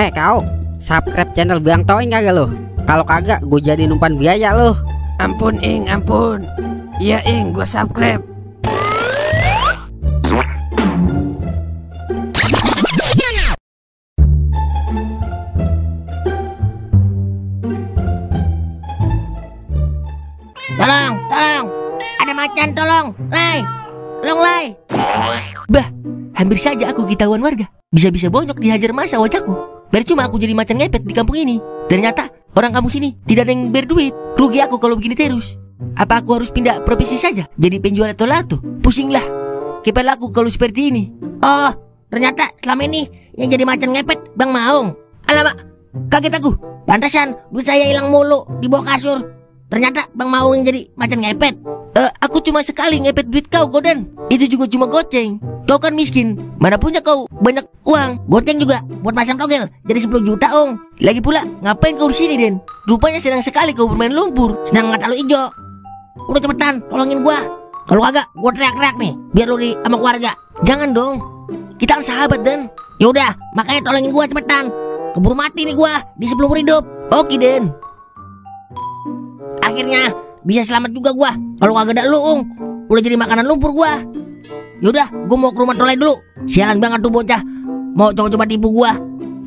Kau subscribe channel Bang Toing kagak lo? Kalau kagak gue jadi numpan biaya lo. Ampun Ing, ampun. Iya Ing, gue subscribe. Tolong, ada macan, tolong, Lay, Bah, hampir saja aku ketahuan warga. Bisa-bisa bonyok dihajar masa wajahku. Percuma aku jadi macan ngepet di kampung ini. Ternyata orang kampung sini tidak ada yang berduit. Rugi aku kalau begini terus. Apa aku harus pindah profesi saja jadi penjual atau Pusinglah kepala aku kalau seperti ini. Oh, ternyata selama ini yang jadi macan ngepet Bang Maung. Alamak, kaget aku. Pantesan duit saya hilang mulu di bawah kasur. Ternyata Bang Maung yang jadi macan ngepet. Aku cuma sekali ngepet duit kau, Godan. Itu juga cuma goceng. Kau kan miskin, mana punya kau banyak uang. Goceng juga buat pasang togel jadi 10 juta, Ong. Lagi pula, ngapain kau di sini, Den? Rupanya senang sekali kau bermain lumpur. Senang ngata lu ijo. Udah cepetan, tolongin gua. Kalau kagak, gua teriak-teriak nih, biar lu di sama keluarga. Jangan dong, kita kan sahabat, Den. Yaudah, makanya tolongin gua cepetan. Keburu mati nih gua di sebelum hidup. Oke, Den. Akhirnya bisa selamat juga gua. Kalau kagak ada lu, Ung, udah jadi makanan lumpur gua. Yaudah, gua mau ke rumah Tolai dulu. Sialan banget tuh bocah, mau coba-coba tipu gua.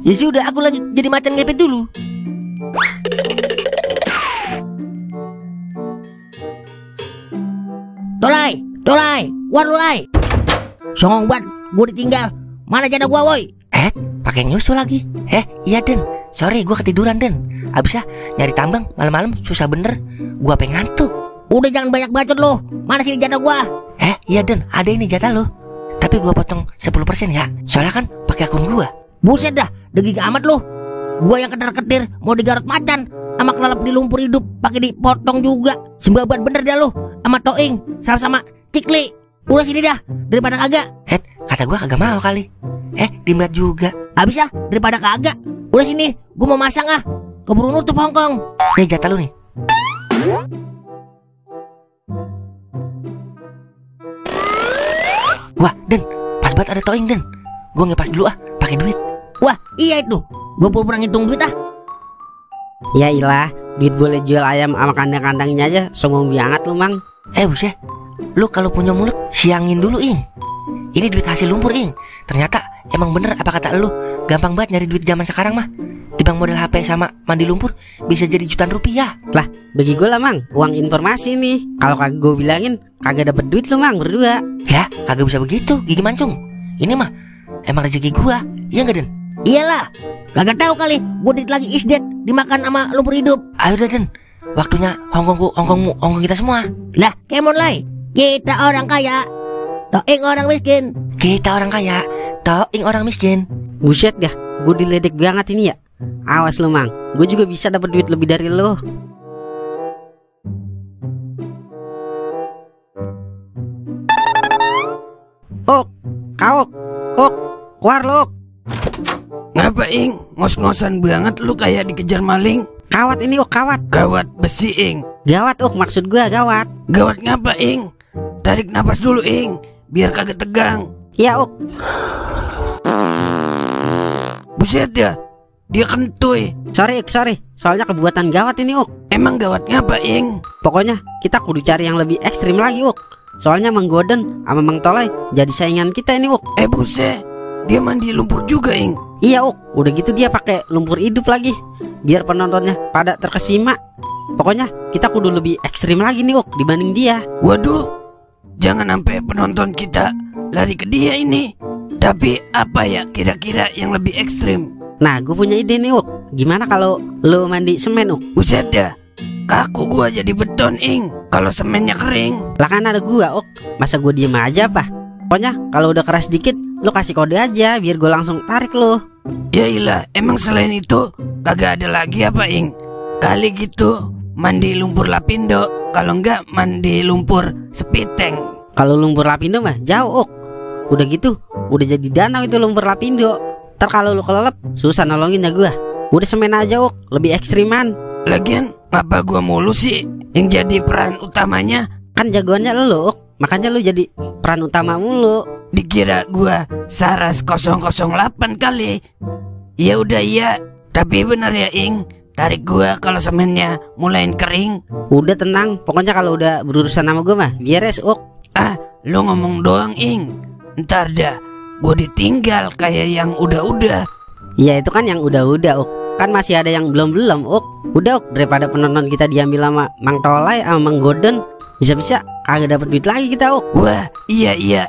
Ya sudah, aku lanjut jadi macan ngepet dulu. Tolai, war lu, Lai. Songong banget, gua ditinggal. Mana janda gua, woi? Pakai nyusul lagi. Iya, Den. Sorry, gua ketiduran, Den. Abisnya nyari tambang malam-malam susah bener. Gua pengen ngantuk. Udah jangan banyak bacot lo. Mana sini jatah gua? Iya, Den, ada ini jatah lo. Tapi gua potong 10% ya. Soalnya kan pakai akun gua. Buset dah, degig amat lo. Gua yang ketir-ketir mau digarut macan sama kelelep di lumpur hidup pakai dipotong juga. Sembabat bener dah lo sama Toing sama-sama Cikli. Udah sini dah daripada kagak. Kata gua kagak mau kali. Dimbat juga. Abis ya daripada kagak. Udah sini, gua mau masang ah. Keburu nutup Hongkong. Nih jatah lu nih. Wah, Den, pas banget ada Toing, Den. Gua ngepas dulu pakai duit. Wah, iya itu. Gua pura-pura ngitung duit ah. Ya ilah, duit boleh jual ayam sama kandang-kandangnya aja. Songong banget lu, Mang. Buset. Lu kalau punya mulut siangin dulu, Ing. Ini duit hasil lumpur, Ing. Ternyata emang bener apa kata lu, gampang banget nyari duit zaman sekarang mah. Timbang model HP sama mandi lumpur bisa jadi jutaan rupiah. Lah, bagi gue lah, Mang, uang informasi nih. Kalau kagak gue bilangin, kagak dapet duit lu, Mang, berdua. Ya, kagak bisa begitu, gigi mancung. Ini mah emang rezeki gua. Iya enggak, Den? Iyalah. Kagak tahu kali gua dit lagi isdet dimakan sama lumpur hidup. Ayo dah, Den. Waktunya Hongkong kita semua. Lah, kemon Lai. Kita orang kaya, Toing orang miskin. Kita orang kaya, Toing orang miskin. Buset dah, gue diledek banget ini ya. Awas lu, Mang, gue juga bisa dapat duit lebih dari lo. Keluar lo. Ngapa Ing? Ngos-ngosan banget lu kayak dikejar maling. Kawat ini, kawat. Gawat besi Ing. Gawat, maksud gua gawat. Gawat ngapa Ing? Tarik napas dulu Ing, biar kagak tegang. Ya, Buset ya, dia kentuy. Sorry, soalnya kebuatan gawat ini, Emang gawat ngapa Ing? Pokoknya kita kudu cari yang lebih ekstrim lagi, Soalnya Mang Goden sama Mang Tolai jadi saingan kita ini, Buset, dia mandi lumpur juga Ing. Iya, udah gitu dia pakai lumpur hidup lagi, biar penontonnya pada terkesima. Pokoknya kita kudu lebih ekstrim lagi nih, dibanding dia. Waduh, jangan sampai penonton kita lari ke dia ini. Tapi apa ya kira-kira yang lebih ekstrim? Nah, gue punya ide nih, Gimana kalau lo mandi semen, Buset dah, kaku gua jadi beton Ing kalau semennya kering. Lah kan ada gua, masa gua diem aja apa? Pokoknya kalau udah keras dikit, lo kasih kode aja biar gue langsung tarik lo. Ya ilah, emang selain itu kagak ada lagi apa Ing? Kali gitu mandi lumpur Lapindo, kalau enggak mandi lumpur Sepiteng. Kalau lumpur Lapindo mah jauh, Udah gitu, udah jadi danau itu lumpur Lapindo. Ntar kalau lo kelelep, susah nolongin ya gua. Udah semen aja, lebih ekstriman. Lagian ngapa gua mulu sih yang jadi peran utamanya? Kan jagoannya lo, makanya lo jadi peran utama mulu. Dikira gua Saras 008 kali. Ya udah iya. Tapi bener ya Ing, tarik gua kalau semennya mulain kering. Udah tenang, pokoknya kalau udah berurusan sama gue mah beres Uk. Ah, lu ngomong doang Ing. Ntar dah, gua ditinggal kayak yang udah-udah. Ya itu kan yang udah-udah Uk. Kan masih ada yang belum-belum Uk. Udah Uk, daripada penonton kita diambil sama Mang Tolai sama Mang Godon, bisa-bisa kagak dapet duit lagi kita Uk. Wah, iya.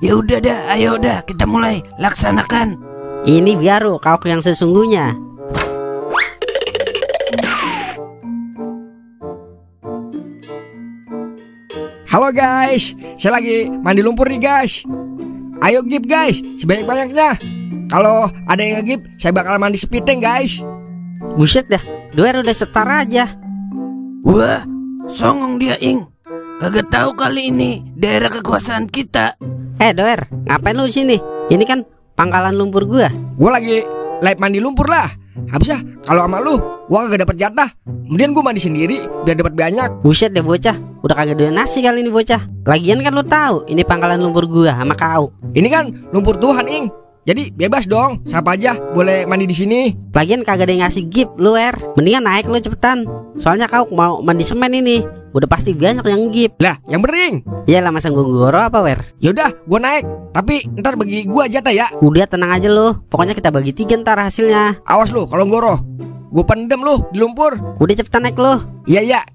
Ya udah dah, ayo dah kita mulai laksanakan. Ini biar Kauk yang sesungguhnya. Halo guys, saya lagi mandi lumpur nih guys. Ayo gip guys, sebanyak-banyaknya. Kalau ada yang ngegip, saya bakal mandi sepiteng guys. Buset dah, Doer udah setar aja. Wah, songong dia Ing. Kagak tahu kali ini daerah kekuasaan kita. Doer, ngapain lu sini? Ini kan pangkalan lumpur gua. Gue lagi live mandi lumpur lah. Habisnya kalau sama lu, gua kagak dapet jatah. Kemudian gue mandi sendiri biar dapat banyak. Buset deh bocah, udah kagak doyan nasi kali ini bocah. Lagian kan lu tahu ini pangkalan lumpur gua sama kau. Ini kan lumpur Tuhan Ing. Jadi bebas dong, siapa aja boleh mandi di sini. Lagian kagak ada yang ngasih gift lu Mendingan naik lu cepetan. Soalnya kau mau mandi semen ini. Udah pasti banyak yang gift. Lah, yang bering. Ya lah masa gua goro apa Yaudah, gua naik. Tapi ntar bagi gua jatah ya. Udah tenang aja lu. Pokoknya kita bagi 3 ntar hasilnya. Awas lu kalau ngoroh. Gua pendem lu di lumpur. Udah cepetan naik lu. Iya.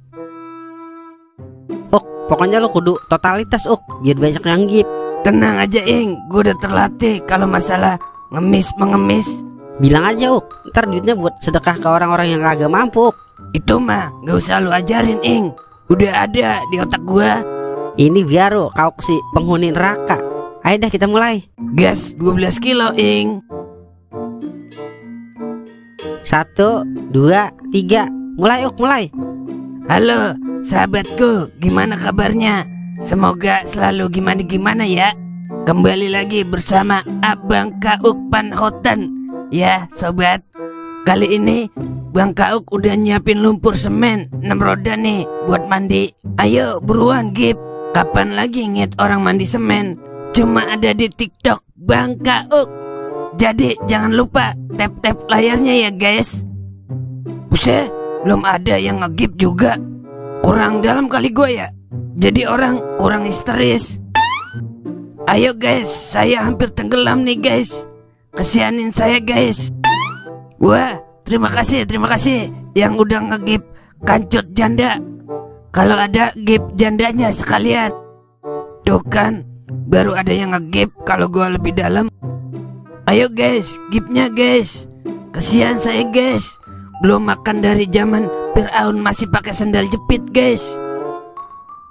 Pokoknya lu kudu totalitas biar banyak yang gift. Tenang aja Ing, gue udah terlatih kalau masalah mengemis. Bilang aja ntar duitnya buat sedekah ke orang-orang yang kagak mampu. Itu mah gak usah lu ajarin Ing, udah ada di otak gua. Ini biar kau si penghuni neraka. Ayo dah kita mulai. Gas 12 kilo Ing. 1, 2, 3. Mulai. Halo sahabatku, gimana kabarnya? Semoga selalu gimana ya. Kembali lagi bersama Abang Kauk Panhotan. Ya sobat, kali ini Bang Kauk udah nyiapin lumpur semen 6 roda nih buat mandi. Ayo buruan Gip, kapan lagi ngeliat orang mandi semen? Cuma ada di TikTok Bang Kauk. Jadi jangan lupa tap layarnya ya guys. Buset, belum ada yang nge-gip juga. Kurang dalam kali gue ya. Jadi orang kurang histeris. Ayo guys, saya hampir tenggelam nih guys. Kesianin saya guys. Wah, terima kasih yang udah nge-gip kancut janda. Kalau ada gip jandanya sekalian. Tuh kan, baru ada yang nge-gip kalau gua lebih dalam. Ayo guys, gipnya guys. Kesian saya guys. Belum makan dari zaman Fir'aun masih pakai sandal jepit guys.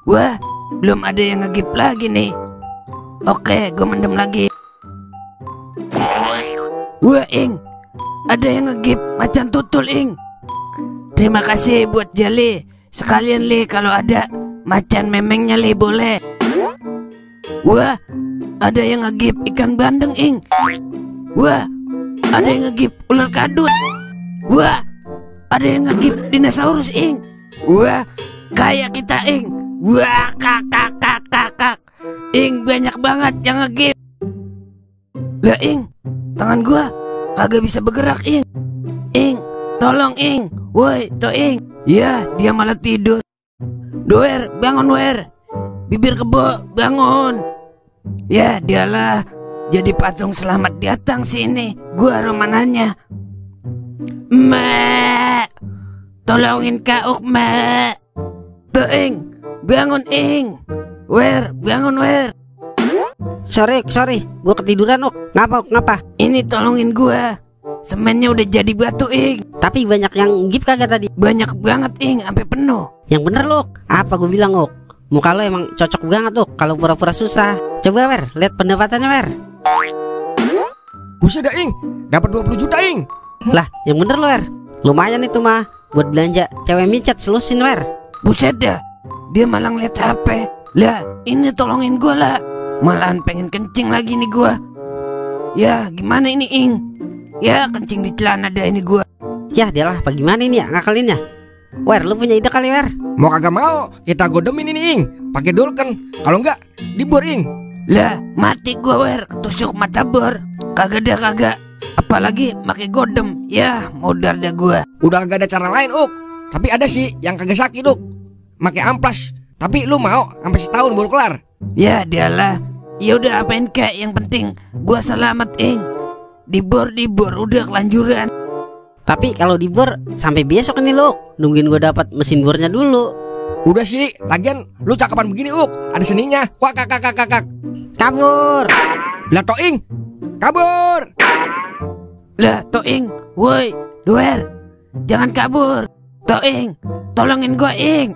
Wah, belum ada yang nge-gip lagi nih. Oke, gue mendem lagi. Wah, Ing, ada yang nge-gip macan tutul, Ing. Terima kasih buat Jali. Sekalian, Li, kalau ada macan memengnya, Li, boleh. Wah, ada yang nge-gip ikan bandeng, Ing. Wah, ada yang nge-gip ular kadut. Wah, ada yang nge-gip dinosaurus, Ing. Wah, kayak kita, Ing. Wah, kakak. Ing, banyak banget yang nge-gip. Lah, Ing, tangan gua kagak bisa bergerak, Ing. Ing, tolong, Ing. Woi, to Ing. Ya, dia malah tidur. Doer, bangun, Wer. Bibir kebo, bangun. Ya, dialah jadi patung selamat datang sini. Gua romananya. Mak, tolongin Kauk, Mak. To Ing, bangun, Ing. Wer, bangun, Wer. Sorry, gua ketiduran, Ngapa? Ini tolongin gua. Semennya udah jadi batu, Ing. Tapi banyak yang gip kagak tadi? Banyak banget, Ing, sampai penuh. Yang bener, Apa gua bilang, Muka lo emang cocok banget, kalau pura-pura susah. Coba, Wer, lihat pendapatannya, Wer. Buset dah, Ing. Dapat 20 juta, Ing. Lah, yang bener lo, Wer. Lumayan itu mah buat belanja cewek micet selusin, Wer. Buset dah, dia malah ngeliat HP. Lah, ini tolongin gua lah. Malahan pengen kencing lagi nih gua. Ya, gimana ini, Ing? Ya, kencing di celana dah ini gua. Ya, dialah apa gimana ini ya ngakalinnya? Wer, lu punya ide kali, Wer? Mau kagak mau, kita godemin ini, Ing. Pakai dolken. Kalau enggak, dibor, Ing. Lah, mati gua, Wer. Ketusuk mata bor. Kagak. Apalagi pakai godem. Ya, modar dah gua. Udah gak ada cara lain, Uk. Tapi ada sih yang kagak sakit, Uk. Make amplas. Tapi lu mau sampai setahun baru kelar. Ya dialah. Ya udah apain kek, yang penting gua selamat, Ing. Dibor udah kelanjuran. Tapi kalau dibor sampai besok nih lu. Nungguin gue dapat mesin bornya dulu. Udah sih, lagian lu cakapan begini, Uk. Ada seninya. Wah, kakak. Kabur. Lah Toing, kabur. Lah Toing, woi, Doer, jangan kabur. Toing, tolongin gua, Ing.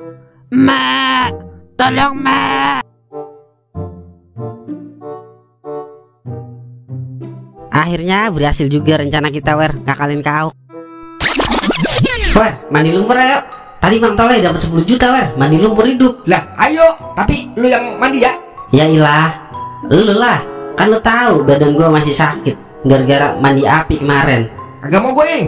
Mak, tolong Mak. Akhirnya berhasil juga rencana kita, Wer, ngakalin Kak Auk. Wer, mandi lumpur ayo. Tadi Bang Toleh dapat 10 juta, Wer, mandi lumpur hidup. Lah, ayo. Tapi lu yang mandi ya. Ya ilah, lu lah. Kan lu tahu badan gua masih sakit gara-gara mandi api kemarin. Kagak mau gue, Ing.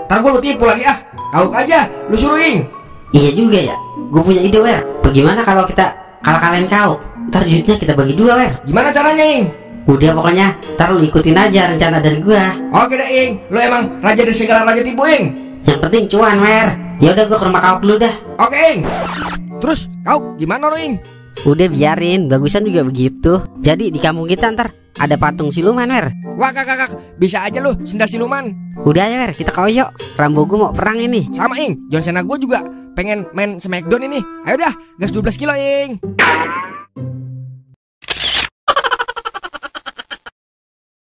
Ntar gue lu tipu lagi ah. Kau aja, lu suruh, Ing. Iya juga ya. Gue punya ide, Wer. Bagaimana kalau kita kalah-kalahin kau? Ntar duitnya kita bagi 2, Wer. Gimana caranya, Ing? Udah pokoknya, ntar lu ikutin aja rencana dari gua. Oke deh, Ing. Lu emang raja dari segala raja tipu, Ing. Yang penting cuan, Wer. Ya udah gua ke rumah kau dulu dah. Oke, Ing. Terus kau gimana lo, Ing? Udah biarin, bagusan juga begitu. Jadi di kampung kita ntar ada patung siluman, Wer. Wah, kakak, bisa aja lu sendal siluman. Udah ya, Wer, kita koyok. Rambo gua mau perang ini. Sama, Ing. John Cena gue juga pengen main Smackdown ini. Ayo dah, gas 12 kilo, Ing.